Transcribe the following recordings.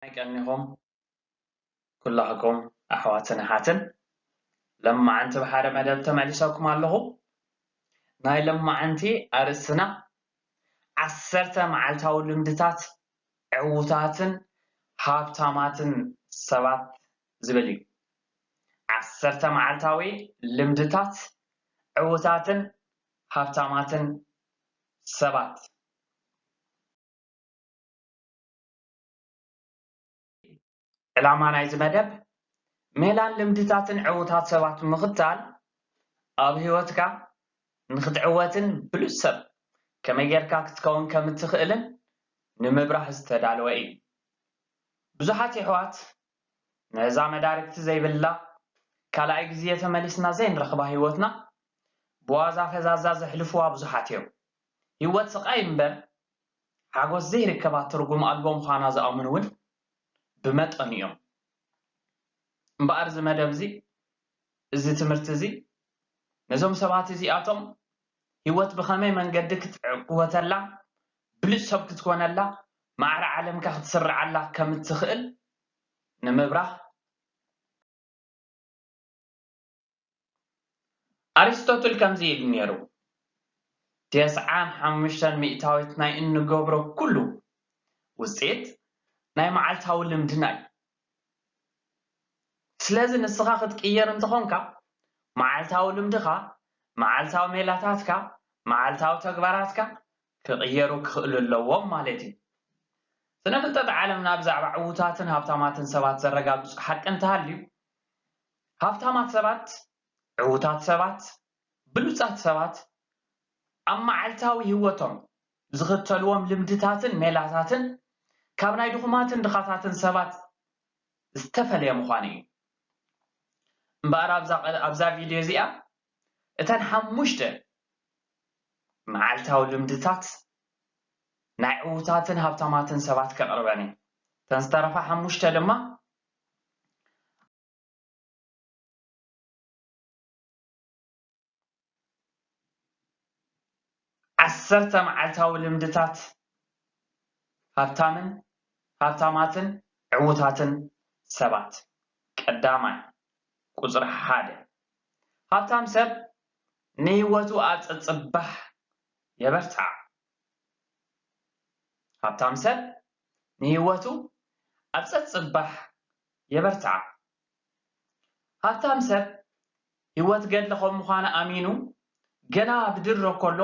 ኣይቀኒኹም ኩላህኩም ኣሕዋትን ኣሓትን፣ ለማዓንቲ ብሓደ መደብ ተመሊሰኩም ኣለኹ። ናይ ለማዓንቲ ኣርእስትና ዓሰርተ መዓልታዊ ልምድታት ዕዉታትን ሃብታማትን ሰባት ዝብል እዩ። ዓሰርተ መዓልታዊ ልምድታት ዕዉታትን ሃብታማትን ሰባት። ዕላማ ናይዚ መደብ፣ ሜላን ልምድታትን ዕዉታት ሰባት ምኽታል ኣብ ህይወትካ ንኽትዕወትን ብሉጽ ሰብ ከመይ ጌርካ ክትከውን ከም እትኽእልን ንምብራህ ዝተዳለወ እዩ። ብዙሓት የሕዋት ነዛ መዳርግቲ ዘይብላ ካልኣይ ግዜ ተመሊስና ዘይንረኽባ ህይወትና ብዋዛ ፈዛዛ ዘሕልፍዋ ብዙሓት እዮም። ህይወት ስቓይ እምበር ሓጎስ ዘይርከባ ትርጉም ኣልቦ ምዃና ዝኣምኑ እውን ብመጠኑ እዮም። እምበኣር እዚ መደብ እዚ፣ እዚ ትምህርቲ እዚ ነዞም ሰባት እዚኣቶም ህይወት ብኸመይ መንገዲ ክትዕወተላ፣ ብሉጽ ሰብ ክትኮነላ፣ ማዕረ ዓለምካ ክትስርዓላ ከም እትኽእል ንምብራህ። ኣሪስቶትል ከምዚ ኢሉ ነይሩ፣ "ተስዓን ሓሙሽተን ሚእታዊት ናይ እንገብሮ ኩሉ ውጽኢት ናይ መዓልታዊ ልምድና እዩ።" ስለዚ ንስኻ ክትቅየር እንተኾንካ፣ መዓልታዊ ልምድኻ፣ መዓልታዊ ሜላታትካ፣ መዓልታዊ ተግባራትካ ክቕየሩ ክኽእሉ ኣለዎም ማለት እዩ። ስነ ፍልጠት ዓለምና ብዛዕባ ዕዉታትን ሃብታማትን ሰባት ዘረጋግጹ ሓቂ እንተሃልዩ፣ ሃብታማት ሰባት፣ ዕዉታት ሰባት፣ ብሉጻት ሰባት ኣብ መዓልታዊ ህይወቶም ዝኽተልዎም ልምድታትን ሜላታትን ካብ ናይ ድኹማትን ድኻታትን ሰባት ዝተፈለየ ምዃኑ እዩ። እምበኣር ኣብዛ ቀ-፣ ኣብዛ ቪድዮ እዚኣ እተን ሓሙሽተ መዓልታዊ ልምድታት ናይ ዕዉታትን ሃብታማትን ሰባት ከቕርበን እየ። እተን ዝተረፋ ሓሙሽተ ድማ ዓሰርተ መዓልታዊ ልምድታት ሃብታምን ሃብታማትን ዕዉታትን ሰባት። ቀዳማይ፣ ቁጽሪ ሓደ፣ ሃብታም ሰብ ንህይወቱ ኣብ ጸጽባሕ የበርትዓ። ሃብታም ሰብ ንህይወቱ ኣብ ጸጽባሕ የበርትዓ። ሃብታም ሰብ ህይወት ገድሊ ከም ምዃኑ ኣሚኑ ገና ብድሮ ከሎ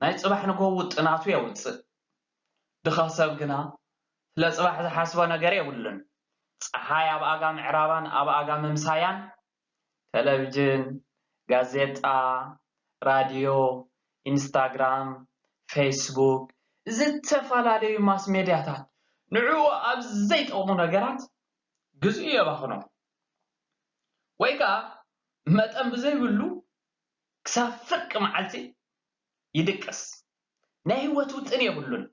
ናይ ጽባሕ ንግሆ ውጥናቱ የውጽእ። ድኻ ሰብ ግና ስለ ጽባሕ ዝሓስቦ ነገር የብሉን። ጸሓይ ኣብ ኣጋ ምዕራባን ኣብ ኣጋ ምምሳያን፣ ቴሌቪዥን፣ ጋዜጣ፣ ራድዮ፣ ኢንስታግራም፣ ፌስቡክ፣ ዝተፈላለዩ ማስ ሜድያታት ንዕኡ ኣብ ዘይጠቕሙ ነገራት ግዜኡ የባኽኖ። ወይ ከኣ መጠን ብዘይብሉ ክሳብ ፍርቂ መዓልቲ ይድቅስ። ናይ ህይወት ውጥን የብሉን።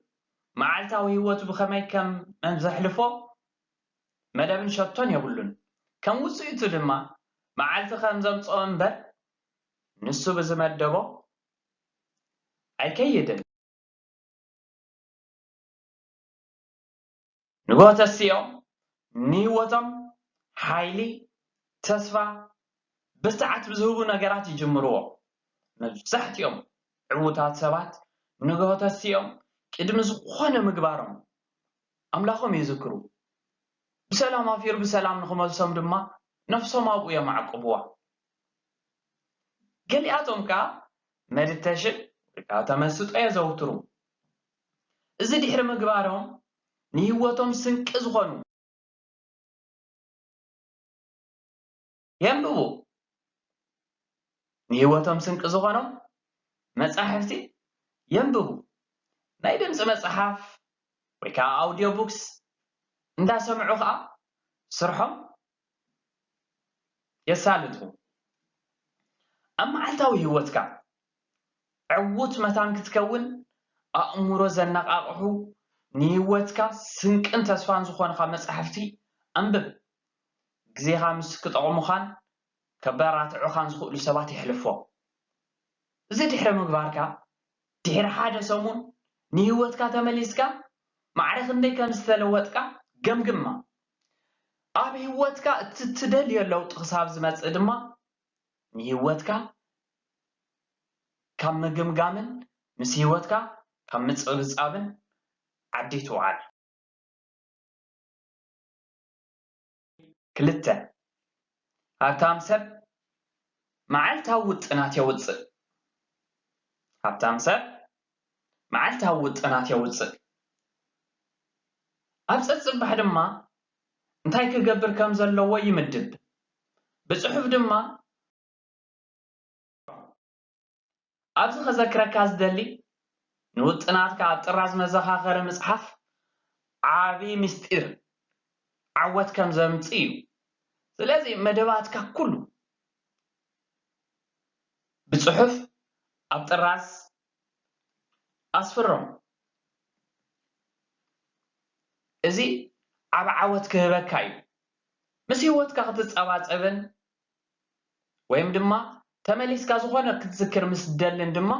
መዓልታዊ ህይወቱ ብኸመይ ከም ዘሕልፎ መደብን ሸቶን የብሉን። ከም ውጽኢቱ ድማ መዓልቲ ከም ዘምጽኦ እምበር ንሱ ብዝመደቦ ኣይከይድን። ንግሆ ተሲኦም ንህይወቶም ሓይሊ፣ ተስፋ፣ ብርትዓት ብዝህቡ ነገራት ይጅምርዎ። መብዛሕትኦም ዕዉታት ሰባት ንግሆ ተሲኦም ቅድሚ ዝኾነ ምግባሮም ኣምላኾም ይዝክሩ። ብሰላም ኣፊሩ ብሰላም ንኽመልሶም ድማ ነፍሶም ኣብኡ የማዕቁብዋ። ገሊኣቶም ከኣ መዲቴሽን ወይ ከኣ ተመስጦ የዘውትሩ። እዚ ድሕሪ ምግባሮም ንህይወቶም ስንቂ ዝኾኑ የንብቡ። ንህይወቶም ስንቂ ዝኾኖም መጻሕፍቲ የንብቡ። ናይ ድምጺ መጽሓፍ ወይ ከኣ ኣውድዮ ቡክስ እንዳሰምዑ ከኣ ስርሖም የሳልጡ። ኣብ መዓልታዊ ህይወትካ ዕዉት መታን ክትከውን ኣእምሮ ዘነቓቕሑ፣ ንህይወትካ ስንቅን ተስፋን ዝኾንኻ መጻሕፍቲ ኣንብብ። ግዜኻ ምስ ክጠቕሙኻን ከበራትዑኻን ዝኽእሉ ሰባት የሕልፎ። እዚ ድሕሪ ምግባርካ፣ ድሕሪ ሓደ ሰሙን ንህይወትካ ተመሊስካ ማዕረ ክንደይ ከም ዝተለወጥካ ገምግማ። ኣብ ህይወትካ እቲ ትደልዮ ለውጢ ክሳብ ዝመጽእ ድማ ንህይወትካ ካብ ምግምጋምን ምስ ህይወትካ ካብ ምጽብጻብን ዓዲ ትውዓል። ክልተ፣ ሃብታም ሰብ መዓልታዊ ውጥናት የውጽእ። ሃብታም ሰብ መዓልታዊ ውጥናት የውጽእ። ኣብ ጸጽባሕ ድማ እንታይ ክገብር ከም ዘለዎ ይምድብ። ብጽሑፍ ድማ ኣብዚ ከዘክረካ ዝደሊ፣ ንውጥናትካ ኣብ ጥራዝ መዘኻኸሪ ምጽሓፍ ዓቢ ምስጢር ዓወት ከም ዘምጽእ እዩ። ስለዚ መደባትካ ኩሉ ብጽሑፍ ኣብ ጥራዝ ኣስፍሮም። እዚ ዓቢ ዓወት ክህበካ እዩ። ምስ ህይወትካ ክትጸባጸብን ወይም ድማ ተመሊስካ ዝኾነ ክትዝክር ምስ ትደልን ድማ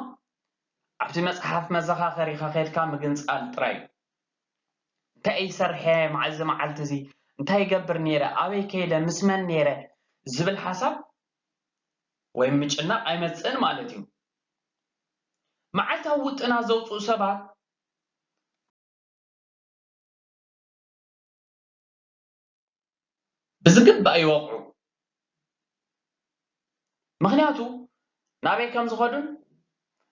ኣብቲ መጽሓፍ መዘኻኸሪኻ ከድካ ምግንጻል ጥራይ እዩ። እንታይ እየ ዝሰርሐ መዓልዚ መዓልቲ እዚ? እንታይ ይገብር ነይረ? ኣበይ ከይደ? ምስ መን ነይረ? ዝብል ሓሳብ ወይም ምጭናቕ ኣይመጽእን ማለት እዩ። መዓልታዊ ውጥናት ዘውጽኡ ሰባት ብዝግባእ ይወቕዑ። ምኽንያቱ ናበይ ከም ዝኸዱን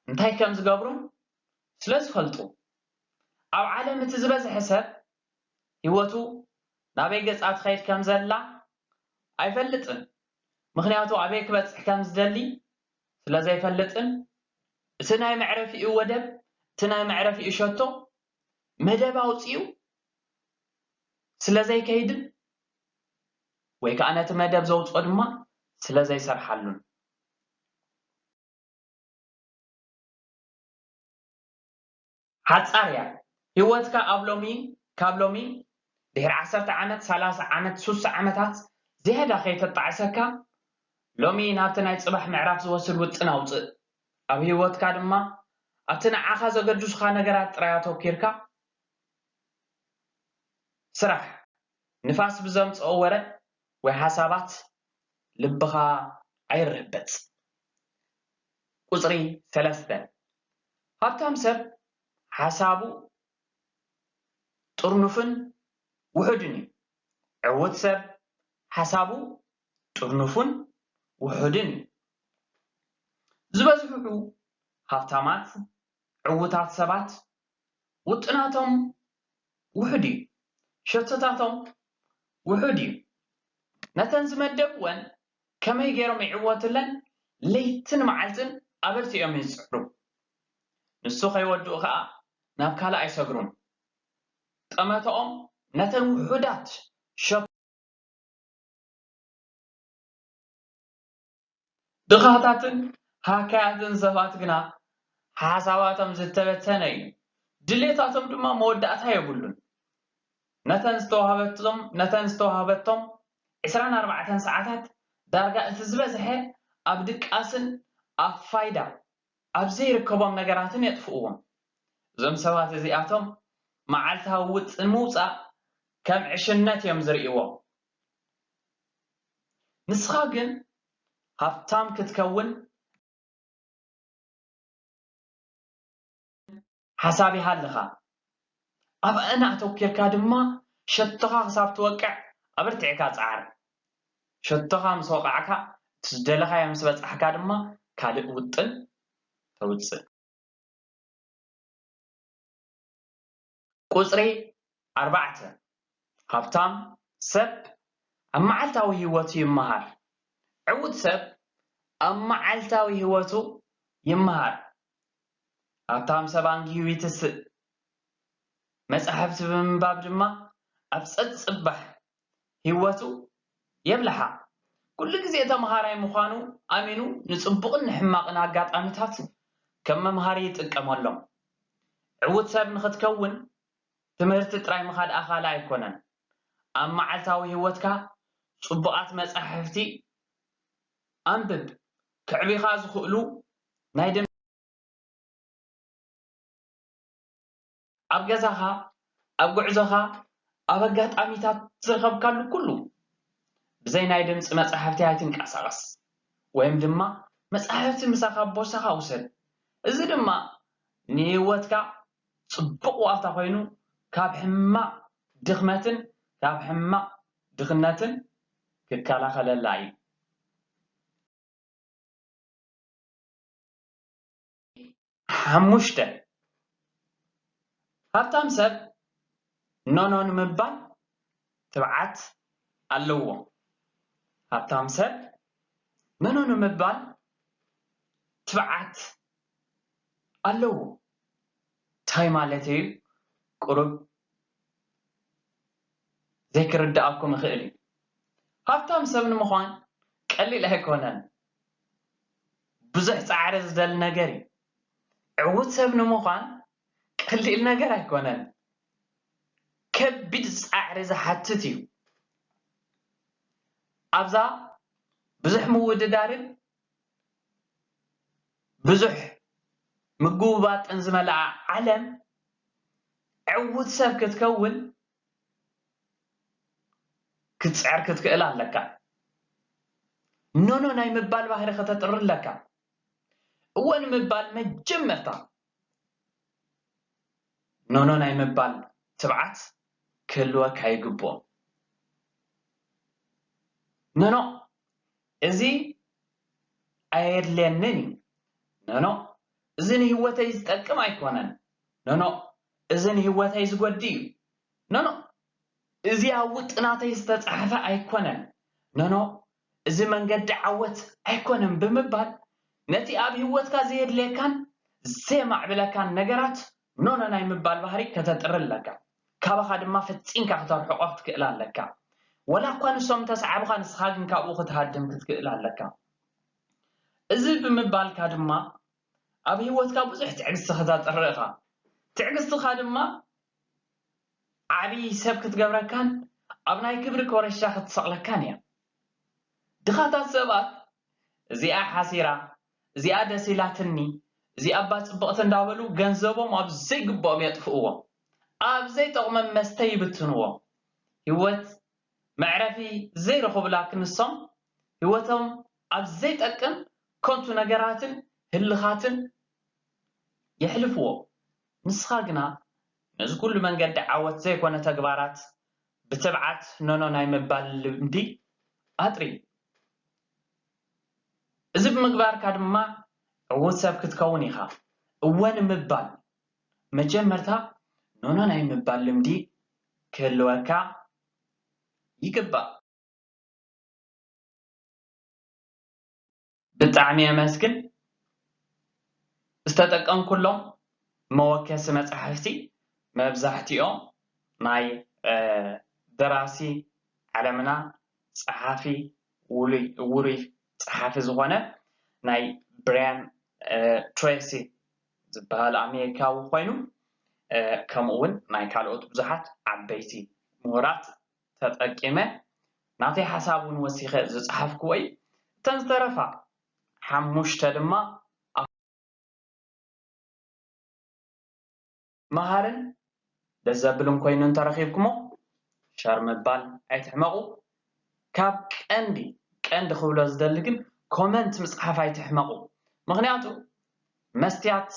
እንታይ ከም ዝገብሩን ስለ ዝፈልጡ። ኣብ ዓለም እቲ ዝበዝሐ ሰብ ህይወቱ ናበይ ገጻ ትኸይድ ከም ዘላ ኣይፈልጥን። ምኽንያቱ ኣበይ ክበጽሕ ከም ዝደሊ ስለ ዘይፈልጥን፣ እቲ ናይ መዕረፊኡ ወደብ፣ እቲ ናይ መዕረፊኡ ሸቶ መደብ ኣውጺኡ ስለ ዘይከይድን ወይ ከኣ ነቲ መደብ ዘውጽኦ ድማ ስለ ዘይሰርሓሉን። ሓጻር እያ ህይወትካ። ኣብ ሎሚ፣ ካብ ሎሚ ድሕሪ ዓሰርተ ዓመት፣ ሰላሳ ዓመት፣ ሱሳ ዓመታት ዝያዳ ከይተጣዕሰካ፣ ሎሚ ናብቲ ናይ ጽባሕ ምዕራፍ ዝወስድ ውጥን ኣውጽእ። ኣብ ህይወትካ ድማ ኣብቲ ንዓኻ ዘገድሱኻ ነገራት ጥራይ ኣተኲርካ ስራሕ። ንፋስ ብዘምጽኦ ወረ ወይ ሓሳባት ልብኻ ኣይርህበጽ። ቁጽሪ ሰለስተ፣ ሃብታም ሰብ ሓሳቡ ጥርኑፍን ውሑድን እዩ። ዕዉት ሰብ ሓሳቡ ጥርኑፍን ውሑድን እዩ። ዝበዝሑ ሃብታማት፣ ዕዉታት ሰባት ውጥናቶም ውሑድ እዩ። ሸቶታቶም ውሑድ እዩ። ነተን ዝመደብወን ከመይ ገይሮም ይዕወቱለን ለይትን መዓልትን ኣበርቲዖም ይጽዕሩ። ንሱ ከይወድኡ ከኣ ናብ ካልእ ኣይሰግሩን። ጠመተኦም ነተን ውሑዳት ሸ ድኻታትን ሃካያትን ሰባት ግና ሓሳባቶም ዝተበተነ እዩ፣ ድሌታቶም ድማ መወዳእታ የብሉን። ነተን ዝተዋህበቶም ነተን ዝተዋህበቶም ዕስራን ኣርባዕተን ሰዓታት ዳርጋ እቲ ዝበዝሐ ኣብ ድቃስን ኣብ ፋይዳ ኣብ ዘይርከቦም ነገራትን የጥፍእዎም። እዞም ሰባት እዚኣቶም መዓልታዊ ውጥን ምውጻእ ከም ዕሽነት እዮም ዝርእይዎ። ንስኻ ግን ሃብታም ክትከውን ሓሳብ ይሃልኻ። ኣብኣን ኣተኲርካ ድማ ሸቶኻ ክሳብ ትወቅዕ ኣበርቲዕካ ጸዓር። ሸቶኻ ምስ ወቓዕካ፣ እቲ ዝደለኻዮ ምስ በጻሕካ ድማ ካልእ ውጥን ተውጽእ። ቁጽሪ ኣርባዕተ፣ ሃብታም ሰብ ኣብ መዓልታዊ ህይወቱ ይመሃር። ዕዉት ሰብ ኣብ መዓልታዊ ህይወቱ ይመሃር። ሃብታም ሰብ ኣንጊሁ ይትስእ። መጻሕፍቲ ብምንባብ ድማ ኣብ ጸጽባሕ ህይወቱ የብልሓ። ኩሉ ግዜ ተመሃራይ ምዃኑ ኣሚኑ ንጽቡቕን ንሕማቕን ኣጋጣሚታት ከም መምሃሪ ይጥቀመሎም። ዕዉት ሰብ ንኽትከውን ትምህርቲ ጥራይ ምኻድ ኣኻሊ ኣይኮነን። ኣብ መዓልታዊ ህይወትካ ጽቡቓት መጻሕፍቲ ኣንብብ። ከዕብዩኻ ዝኽእሉ ናይ ድም ኣብ ገዛኻ፣ ኣብ ጉዕዞኻ፣ ኣብ ኣጋጣሚታት ዝረኸብካሉ ኩሉ ብዘይ ናይ ድምፂ መጻሕፍቲ ኣይትንቀሳቐስ፣ ወይም ድማ መጻሕፍቲ ምሳኻ ኣብ ቦርሳኻ ውሰድ። እዚ ድማ ንህይወትካ ጽቡቕ ዋልታ ኮይኑ ካብ ሕማቕ ድኽመትን ካብ ሕማቕ ድኽነትን ክከላኸለላ እዩ። ሓሙሽተ፣ ሃብታም ሰብ ኖኖ ንምባል ትብዓት ኣለዎ። ሃብታም ሰብ ኖኖ ንምባል ትብዓት ኣለዎ። እንታይ ማለት እዩ? ቁሩብ ዘይክርድኣኩም ይኽእል እዩ። ሃብታም ሰብ ንምዃን ቀሊል ኣይኮነን። ብዙሕ ጻዕሪ ዝደሊ ነገር እዩ። ዕዉት ሰብ ንምዃን ቀሊል ነገር ኣይኮነን። ከቢድ ጻዕሪ ዝሓትት እዩ። ኣብዛ ብዙሕ ምውድዳርን ብዙሕ ምጉብባጥን ዝመልኣ ዓለም ዕዉት ሰብ ክትከውን ክትጽዕር ክትክእል ኣለካ። ኖኖ ናይ ምባል ባህሪ ከተጥሪ ኣለካ። እወ ንምባል መጀመርታ ኖኖ ናይ ምባል ትብዓት ክህልወካ ይግብኦ። ኖኖ እዚ ኣየድልየንን እዩ። ኖኖ እዚ ንህይወተይ ዝጠቅም ኣይኮነን። ኖኖ እዚ ንህይወተይ ዝጎዲ እዩ። ኖኖ እዚ ኣብ ውጥናተይ ዝተጻሕፈ ኣይኮነን። ኖኖ እዚ መንገዲ ዓወት ኣይኮነን ብምባል ነቲ ኣብ ህይወትካ ዘየድልየካን ዘየማዕብለካን ነገራት ኖኖ ናይ ምባል ባህሪ ከተጥሪ ኣለካ። ካባኻ ድማ ፈጺምካ ክተርሕቆ ክትክእል ኣለካ። ወላ እኳ ንሶም እንተሰዓቡኻ ንስኻ ግን ካብኡ ክትሃድም ክትክእል ኣለካ። እዚ ብምባልካ ድማ ኣብ ህይወትካ ብዙሕ ትዕግስቲ ከተጥሪ ኢኻ። ትዕግስትኻ ድማ ዓብዪ ሰብ ክትገብረካን ኣብ ናይ ክብሪ ኮረሻ ክትሰቕለካን እያ። ድኻታት ሰባት እዚኣ ሓሲራ፣ እዚኣ ደስ ኢላትኒ፣ እዚኣ እባ ጽብቕቲ እንዳበሉ ገንዘቦም ኣብ ዘይግብኦም የጥፍእዎ። ኣብ ዘይጠቕሞም መስተ ይብትንዎ። ህይወት መዕረፊ ዘይረኸቡላ ክንሶም ህይወቶም ኣብ ዘይጠቅም ከንቱ ነገራትን ህልኻትን የሕልፍዎ። ንስኻ ግና ነዚ ኩሉ መንገዲ ዓወት ዘይኮነ ተግባራት ብትብዓት ኖኖ ናይ ምባል ልምዲ ኣጥሪ። እዚ ብምግባርካ ድማ ዕዉት ሰብ ክትከውን ኢኻ። እወ ንምባል መጀመርታ ኖኖ ናይ ምባል ልምዲ ክህልወካ ይግባእ። ብጣዕሚ የመስግን። ዝተጠቀምኩሎም መወከሲ መጻሕፍቲ መብዛሕትኦም ናይ ደራሲ ዓለምና፣ ጸሓፊ፣ ውሩይ ጸሓፊ ዝኾነ ናይ ብራያን ትሬሲ ዝበሃል ኣሜሪካዊ ኮይኑ፣ ከምኡ እውን ናይ ካልኦት ብዙሓት ዓበይቲ ምሁራት ተጠቂመ ናተይ ሓሳብ እውን ወሲኸ ዝጸሓፍክዎ እዩ። እተን ዝተረፋ ሓሙሽተ ድማ መሃርን ደስ ዘብልን ኮይኑ እንተረኺብኩሞ ሸር ምባል ኣይትሕመቑ። ካብ ቀንዲ ቀንዲ ክብሎ ዝደሊ ግን ኮመንት ምጽሓፍ ኣይትሕመቑ። ምኽንያቱ መስትያት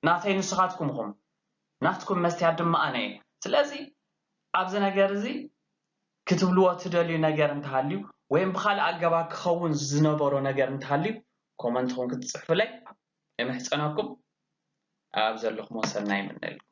ናተይ ንስኻትኩም ኢኹም፣ ናትኩም መስትያት ድማ ኣነ እየ። ስለዚ ኣብዚ ነገር እዚ ክትብልዎ ትደልዩ ነገር እንተሃልዩ ወይም ብኻልእ ኣገባብ ክኸውን ዝነበሮ ነገር እንተሃልዩ ኮመንትኹም ክትጽሕፉለይ እምሕጸነኩም። ኣብ ዘለኹሞ ሰናይ ይምነልኩም።